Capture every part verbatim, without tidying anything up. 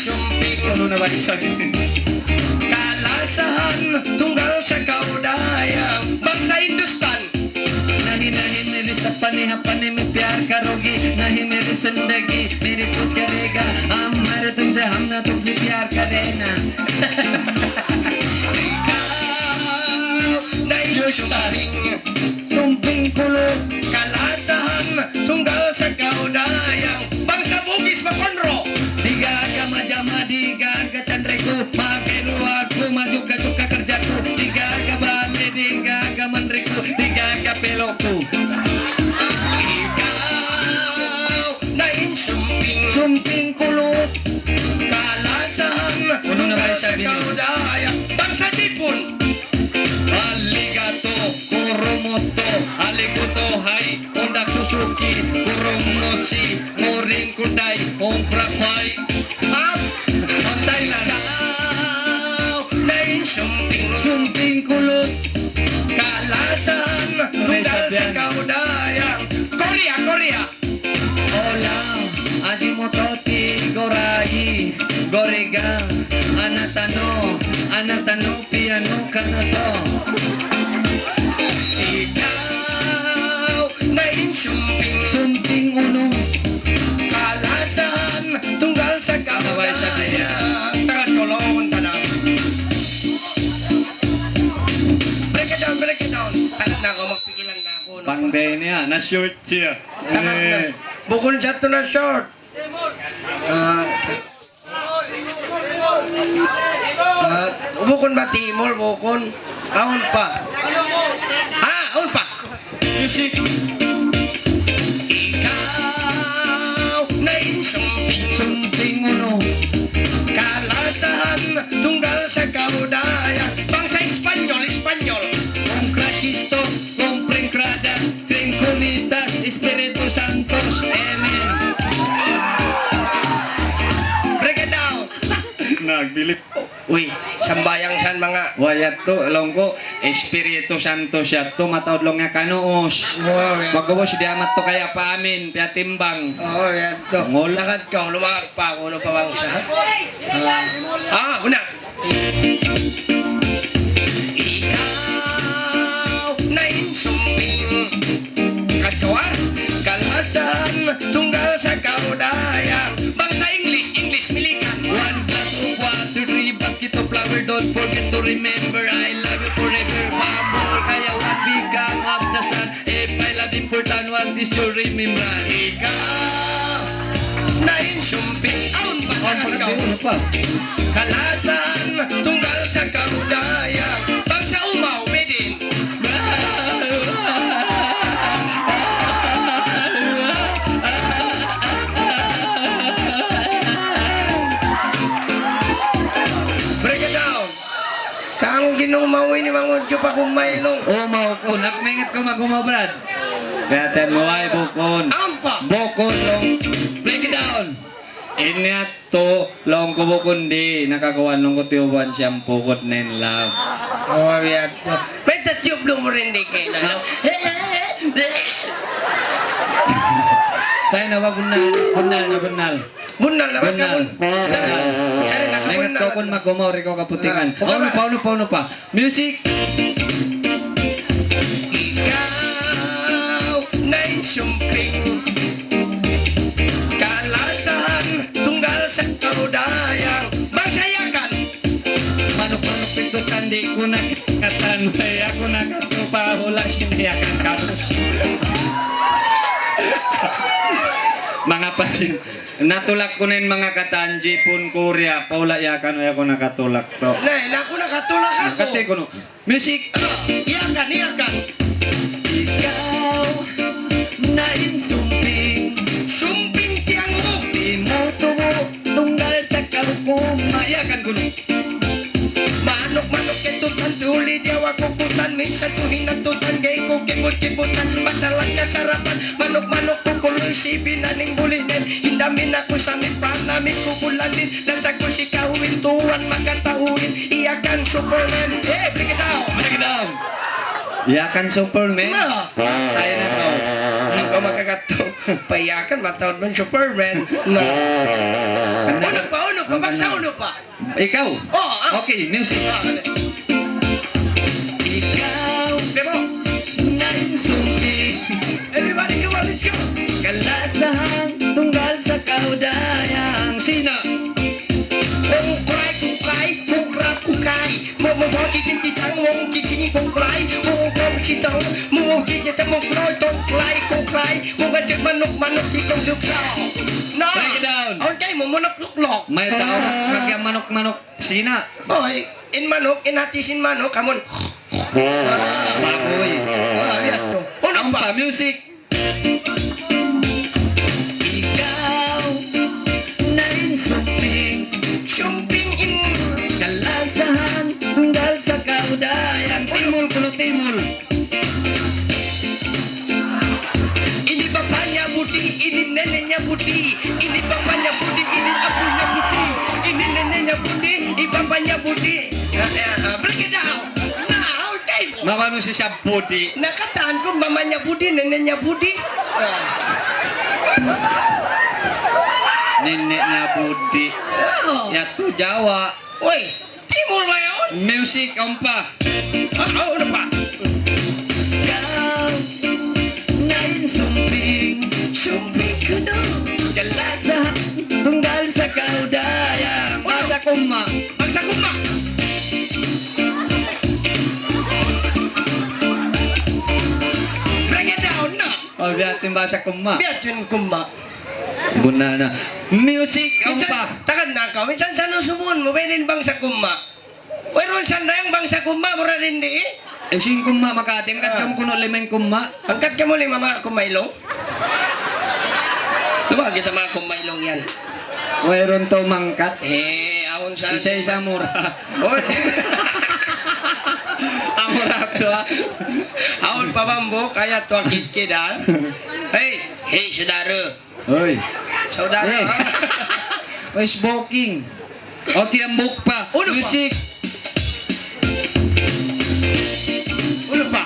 Sumping. Unu na ba isab ini? Kalasahan tunggal sa kaudayang bangsa Hindustan. Nahi nahi, meri sapani hapani, mere pyar karogi, nahi meri zindagi, meri puch karega, hum mare tumse, hum na tumse pyar karena. Ikaw na in sumping, sumping kulu', kalasahan tunggal sa kaudayang bangsa Bugis, Makonro. Di' gaga majama, di' gaga chanre ku, magkairuwa ku, majuka-juka karja ku, di' gaga bale, di' gaga manre ku, di' gaga pelo' ku. Ikaw na in sumping, sumping kulu', kalasahan tunggal sa kaudayang bangsa Jipun. Arigato, koromoto, arigato hai, Honda, Suzuki, Kuromoshi, Morin, Kundai, Ongkrapai. Ah, Honda na. Ikaw na in sumping, sumping kulu', kalasahan tunggal sa kaudayang Korea, Korea. Hola, hajimoto te gorai, gorega, anata no, anata no piano kanato. Ikaw na in sumping, sumping unu, kalasahan tunggal sa kaudayang. Tagal ko, laungan ta na. Break it down, break it down. Anak na ako, magpigilan na ako. Pangday niya, na-short siya. Tagal na. Eh. Bukun siya to na short. Ah. Ah, bukun ba Timor, bukun? Awn pa. Ah, awn pa. Music. Ikaw na in sumping, sumping unu, kalasahan tunggal sa kaudayang bangsa Espanyol, Espanyol. Con Cristos, con Prencradas, Trincunitas, Espiritu Santos. Amen. Break it down. Nagbilib. Uy, sambahayang san manga. Wa yadtu, laung ku, Espiritu Santo yadtu, mataud laung niya kanuus. Oh, ya. Pagkubus di' amat tu kaya pa amin, piyatimbang. Oh, yadtu. Ngul. Lakad kaw, lumagad pa aku, unu pa bangsa. Ah, ah, guna. Ikaw na in sumping, katuwa, kalasahan tunggal sa kaudayang bangsa English, English, Milikan. One, two, one, two, three, basket of flower, don't forget to remember, I love you forever. Bamboo, kaya one, become of the sun. If I love important, what is your remembrance? Ikaw na in sumping, awn pa. Awn pa, ikaw, unu pa? Kalasahan tunggal sa kaudayang bangsa Umaw, Medin. Break it down. Kamu ginumaw ini, mangun jupa kumailung. Umaw ku, nakmingat ku mag-umaw, Brad. Kaya ten mo ay bukun. Ampa. Bukun, laung. Break it down. Ini yadtu, laung ku bukun di', nakakuan laung ku tiyuban siyampu, good na in love. Oh, yadtu. May tatyub laung mu rin di' kaina, no? Sa' ina ba bunnal? Bunnal na, bunnal. Bunnal na, bunnal. Bunnal. Sari, sari na, bunnal. Ingat kaw kunu' mag-umaw, di' kaw kaputingan. Ah, unu pa, unu pa, unu pa? Music. Ikaw na in sumping, kalasahan tunggal sa kaudayang bangsa Yakan. Manuk-manuk itu tandi ku na katan, saya ku na katupa hula sini Yakan kamu. Manga pasin, natulak ku na in manga katan, Jipun, Korea, paula' Yakan, ya ku nakatulak tu. Na, na aku nakatulak aku. Kati kunu', music. Ah, Yakan, Yakan. Ikaw na in sumping, sumping tiyangug, timutubu, tunggal sa kahukum. Ah, Yakan kunu'. Manuk-manuk katutan, tuli diyawa kukutan, minsan ku hinatutan, gay ku kibut-kibutan, masalah kasarapan, manuk-manuk kukuluy, sibi na ning bulinen, hindamin aku sa mipan, amin ku bulanin, lasa ku si kahuin, tuwan makatahuin, Yakan Superman. Hey, break it down. Break it down. Yakan Superman? Na. Ay, nako. Hindi ko makakato. Payakan, mataud man Superman. Na. Unu pa, unu Pabangsa unu pa? Ikaw? Oh, ah. Okay, music. Ah, okay. Ikaw, demo. Nagsumping. Everybody, come on, let's go. Kalasahan, tunggal sa kaw dayang. Sino? Kung kray, kung kray, kung krap, kung kay. Mo, mo, mo, chi, chi, chi, chang, mong, chi, chi, kung kray, kung, kung, si, tong, mo, chi, chi, tang, mong, kroy, kung kray, kung kray, kung, kachut, manok, manok, si, kung, suk, sa. No. Break it down. Okay, mo, manok, luk, luk. May tau, kagya manok, manok, sina. Oy, in manok, in hati sin manok, amun. Baboy. Ah, biya' tu. Unu pa? Ampa, music. Ikaw na in sumping. Sumping in. Kalasahan, tunggal sa kaw dayang. Timul, kuno timul. Ini bapa niya Budi, ini nene niya Budi. Ini bapa niya Budi, ini apu niya Budi. Ini nene niya Budi, ini bapa niya Budi. Ah, ah, ah, break it down. Now, okay. Mabanu si siya Budi. Na katan ku mama niya Budi, nene niya Budi. Ah. Nene niya Budi. Oh. Yadtu Jawa. Uy, timul ba yaun? Music, ampa. Ah, oh, unu pa? Ikaw na in sumping. Sumping kunu'. Kalasahan, tunggal sa kaw dayang. Unu? Bahasa Kumma. Bahasa Kumma. Break it down, no? Oh, biya' diin in bahasa Kumma. Biya' diin in Kumma. Bunnal na. Music, minsan, ampa. Takan na kaw. Minsan sa nusumun mu, pwede in bahasa Kumma. Wayruun sa dayang bahasa Kumma, mura din di. Eh, sin Kumma makati, angkat kamu kunu' lima in Kumma. Angkat kamu lima manga Kumma Ilung. Duwa kita manga Kumma Ilung yan. Wayruun tau mangkat. Eh, awn sa. Isa-isa mura. Oy. Amura tu, ah. Awn pa bambu, kaya tu akit kida. Hey, hey, saudara. Hoy. Saudara. Eh. Where's booking? Okay, hambuuk pa. Unu pa? Music. Unu pa?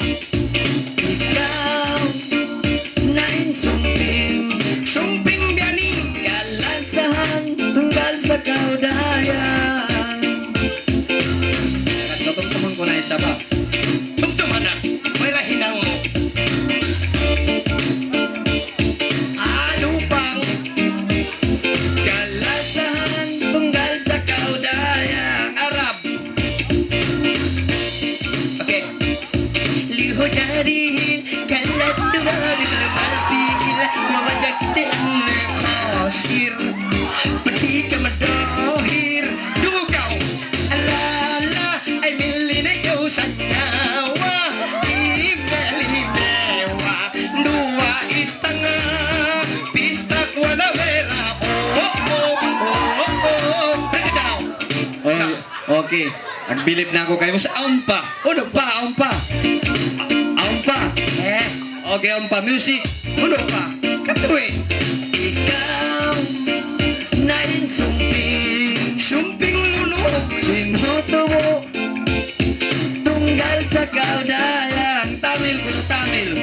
Ikaw na in sumping. Sumping biya' ini. Kalasahan, tunggal sa kaw dayang. Katumtuman ku na isab ba. Tumtuman na. Mayra hinang mu. Anu bang kalasahan tunggal sa kaw dayang Arab? Okay. Lihu jarihin kalat dua bil marfil wa wajah kitin qasir. Pedih ka madahir. Dugaw. Alala, ay milinayaw sa nyawa. Igal himewa, duwa istanga. Pista kuwa na mera. Oh, oh, oh, oh, oh. Break it down. Oh, okay. Nagbilib na aku kaymu sa ampa. Unu pa? Ampa. Ampa. Eh. Okay, ampa. Music. Unu pa? Katuwi. Ikaw na in sumping. Sumping lunuk. Simutubu. Tunggal sa kaw dayang. Tamil, guru Tamil.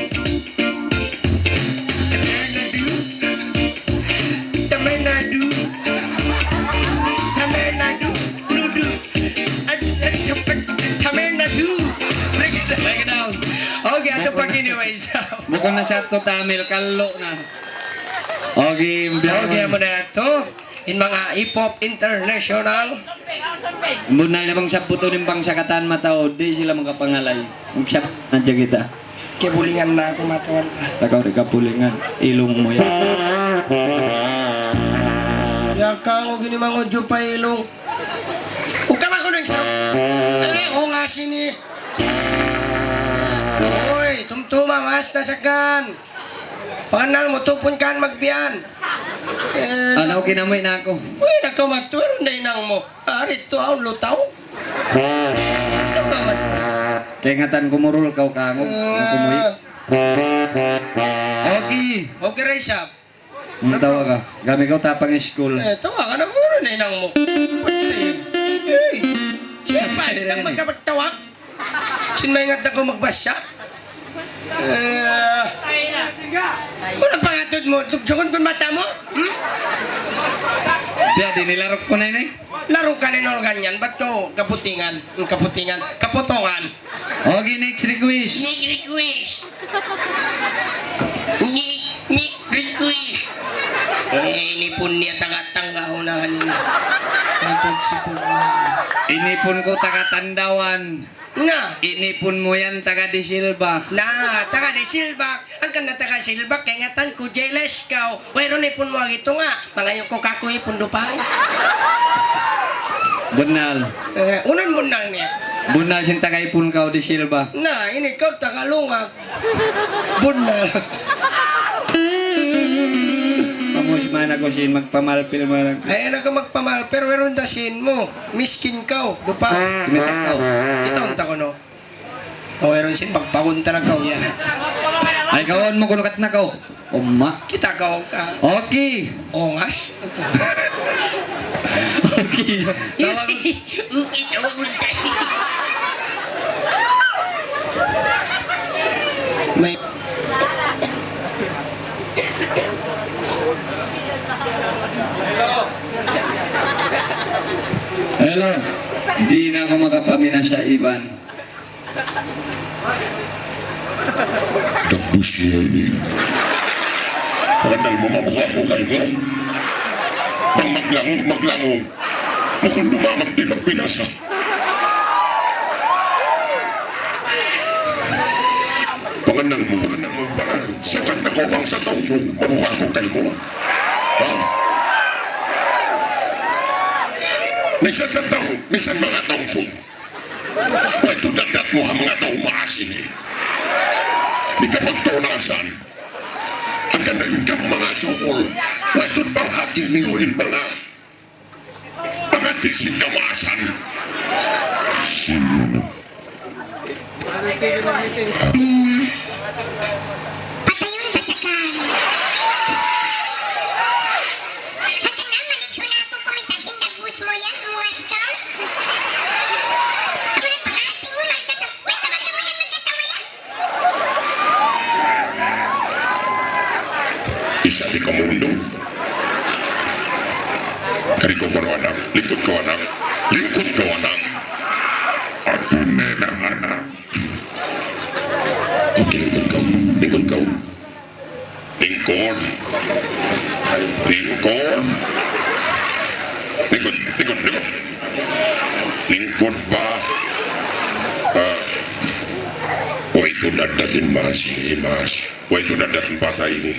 Tamil Nadu. Tamil Nadu. Tamil Nadu. Nudu. Ad-, ad-, Tamil Nadu. Break it down. Break it down. Okay, ato pa kini, way isa. Bukun na siya to Tamil, kallo na. Okay, okay, amu na to. In manga hip-hop international. Bunnal na bang sabbutun in bangsa katan mataud, di' sila makapangalay. Magsab-, na hadja kita. Kabulingan na aku mataud. Takaw di' kabulingan. Ilung mu yan. Ya, kamu gini mangudju pa ilung. Ukama ku nang sa-, eh, ko nga sini. Oy, tumtuma, mas nasakan. Pangannal mu, tupun kan magbiyan. Eh, anaw kinamuy na aku. Uy, nakaw magtuwa, unda inang mu. Ari tu awn lutaw. Nakaw magtuwa. Kaingatan ku murul kaw kangu. Ah. Kumuy. Okay. Okay, raise up. Ang tawag ka. Kami kaw tapang school. Eh, tawagan na murul na inang mu. Hey. Siya pa, siya magkapagtawag. Sin maingat na kaw magbasa? Eh, kunu' pangatud mu, tugsukun ku in mata mu? Hmm? Jadi, nilaruk ku na ini. Laruk ka na in organ yan. Bat kaw kaputingan, kaputingan, kaputungan. Okay, next request. Next request. Next, next request. Eh, ini pun niya taga Tangga unahan ini. Sipug-sipug na. Ini pun ku taga Tandawan. Na. Ini pun mu yan taga Disilbak. Na, taga Disilbak. Hangkan na taga Silbak, kaingatan ku, jealous kaw. Wayruun ipun mu agi tunga'. Mangayu' kaw kāku' ipun dupa. Bunnal. Eh, unu in bunnal niya? Bunnal sin taga ipun kaw Disilbak. Na, ini kaw taga Lungag. Bunnal. Kamu si mana ko sin magpamalpil mana? Ay, na kaw magpamalpil, wayruun da sin mu. Miskin kaw, dupa. Kumita' kaw. Kitaun ta kunu'. O, wayruun sin pagpagun ta na kaw yan. Ay, kawan mu kunu' kat na kaw. Umma. Kita' kaw ka. Okay. Ongas. Okay. Tawag. Okay, tawagun ta. May Hello. Di' na aku makapaminasa, Iban. Dagbus niya ini. Pagkadal mu, mabuka-buka ini. Bang maglangug, maglangug. Bukun dumamag di' magpinasa. Pangannal mu, pangannal mu, pangannal. Sakat na kaw bang sa Tausug, mabuka-buka ini. Ha? Misan sa Tau-, misan manga Tausug. Way tuud addat mu ha manga tau maas ini. Di' ka pagtunasan. Hangkan na in kamu manga sukul. Way tuud parhati niyu in manga pangadji' sin kamaasan. Sino? Patayun ta siya kan. Hati naman, isu na aku kumita sin dagbus mu yan, ungas kaw. Ako na pag-aasin mu, magkatawa. Wait, tama, tama yan, magkatawa yan. Isa di kamu undung. Kari kaw karu anak, lingkud kaw anak, lingkud kaw anak. Aku na in anak. Okay, lingkud kaw, lingkud kaw. Lingkud. Lingkud. Lingkud, lingkud, lingkud. Lingkud pa. Ah. Way tuud addat in maas ini, maas. Way tuud addat in patay ini.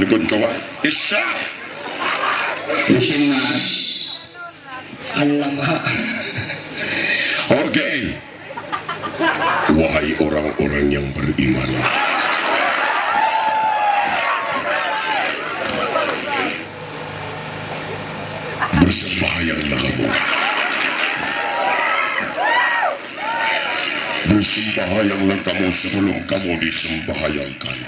Lingkud kaw, ah. Isa. Isin maas. Alamak. Okay. Wahai orang-orang yang beriman, bersembahayanglah kamu. Bersembahayanglah kamu sebelum kamu disembahayangkan.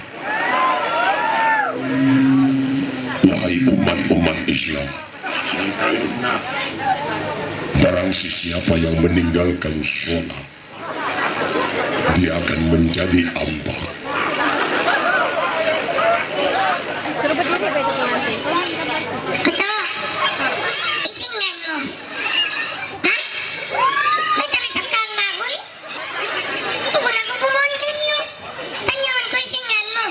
Wahai umat-umat Islam, barang sesiapa yang meninggalkan sholat, dia akan menjadi ampa. Kutu, isin ngan mu. Ha? May tabi sa kan magun? Pagula ko bumuan kaniyu. Tanyawan ku isin ngan mu.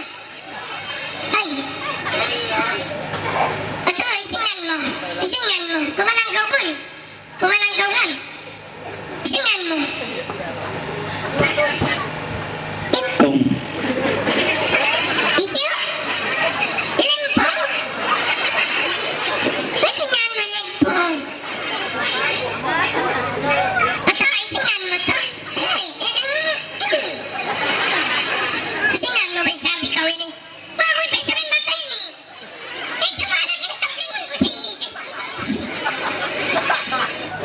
Ay. Ato, isin ngan mu. Isin ngan mu. Kumanang kaw kun. Kumanang kaw kan. Isin ngan mu. Pong. Isin? Ilan pong? Isin ngan mu, ilan pong? Ato, isin ngan mu to. Isin ngan mu, may sabi kaw ini. Baru bisa rin matay ini. Kaysa wala' ka na, tablingun ku sa ini.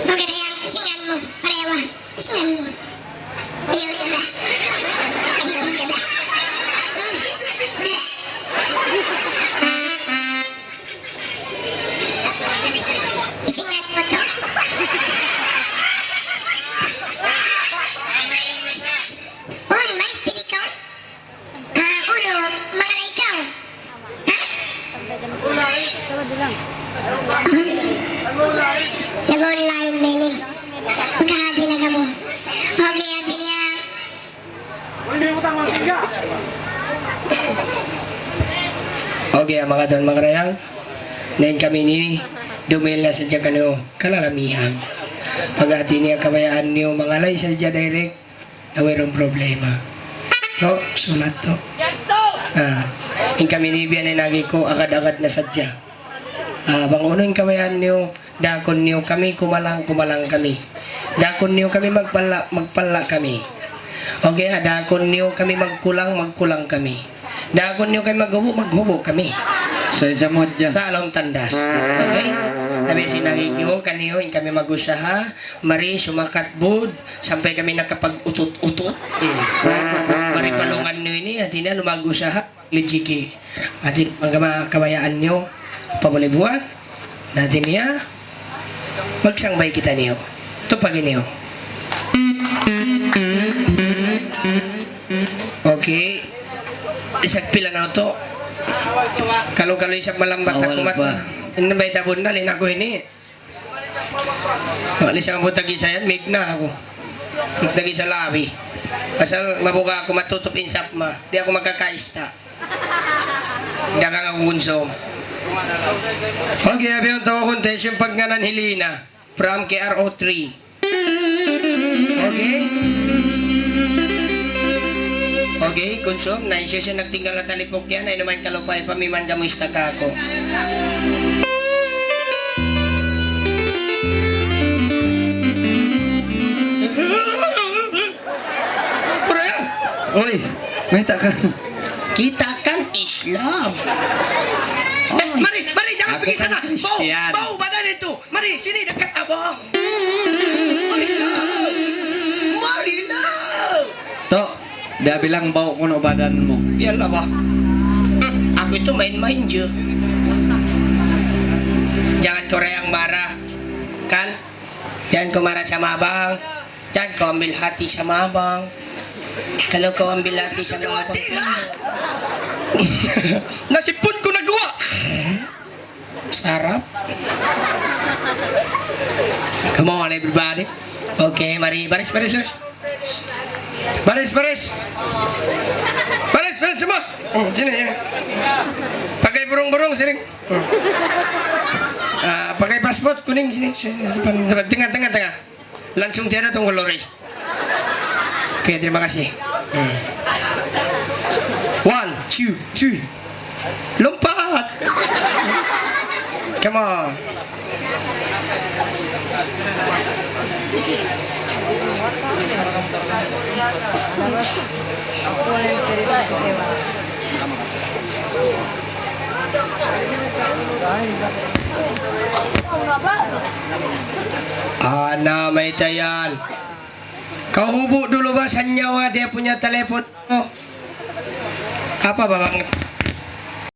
Maganda yan, isin ngan mu, parewa. Isin ngan mu. Ayaw na ba? Ayaw na ba? Isin ngan mu to. Oh, mas pili ko. Ah, unu, manga ikaw. Ha? Unu, Nag-online, Meli. Magkahati na kamo. Okay, hati niya. Okay, manga tuwan, manga dayang. Na in kami ini, dumihil na sadja kaniyu kalalamihan. Pag-ati niya kabayaan niyu, mangalay sadja direct, na wayruun problema. To, sulat to. Ah, in kami ini biya' na in agi ku, agad-agad na sadja. Ah, bang unu in kabayaan niyu, daakun niyu kami, kumalang, kumalang kami. Daakun niyu kami, magpala', magpala' kami. Okay, ah, daakun niyu kami, magkulang, magkulang kami. Daakun niyu kami, maghubu', maghubu' kami. Sa' isa mu hadja. Sa' laung tandas. Okay? Tabi sin agi ku kaniyu, in kami mag-usaha, mari sumakat bud, sampay kami nakapag-utut-utut. Eh. Mari palungan niyu ini, hati niya, lumag-usaha. Lijiki. Hati, manga ma-, kabayaan niyu, apa boleh buat? Na hati niya, magsangbay kitaniyu. Tupagi niyu. Okay. Isab pila na to. Kalu-kalu isab malambat aku mat. Awal pa. Ini bay tabun na, linaku ini. Wa' lisang abu tag-isa yan, migna aku. Tag-isa labi. Pasal mabuga' aku matutup in sapma. Di' aku makakaista. Dagang aku kunsum. Okay, abi, ang tawag ko, test yung pagngānan Hilina. From K R O three. Okay? Okay, kunsum. Na, hisiyu-siyu nagtinggal na talipuk yan, ay naman kalupay, pamiman kamu ista kāku'. Kurang. Uy, mayta' ka. Kita kan Islam. Eh, mari, mari, jangan pergi sana. Bau, bau badan itu. Mari, sini dekat abang. Marilah. Marilah. To, dia bilang bau kunu' badan mu. Iyalah, bah. Hmm, aku itu main-main je. Jangan kau yang marah, kan? Jangan kau marah sama abang. Jangan kau ambil hati sama abang. Kalau kau ambil hati sama abang. Nasipun ku nagwa. Sarap. Come on, everybody. Okay, mari, baris, baris, baris. Baris, baris. Baris, baris semua. Hmm, sini, sini. Pakai burung-burung, sini. Hmm. Ah, pakai pasport kuning, sini, sini, depan, depan, tengah, tengah, tengah. Langsung tiada tunggu lori. Okay, terima kasih. Hmm. One, two, three. Lompat! Come on. Ana, mayta' yan. Kahubu' dulu ba sanyawa dia punya telepon? Apa ba bang?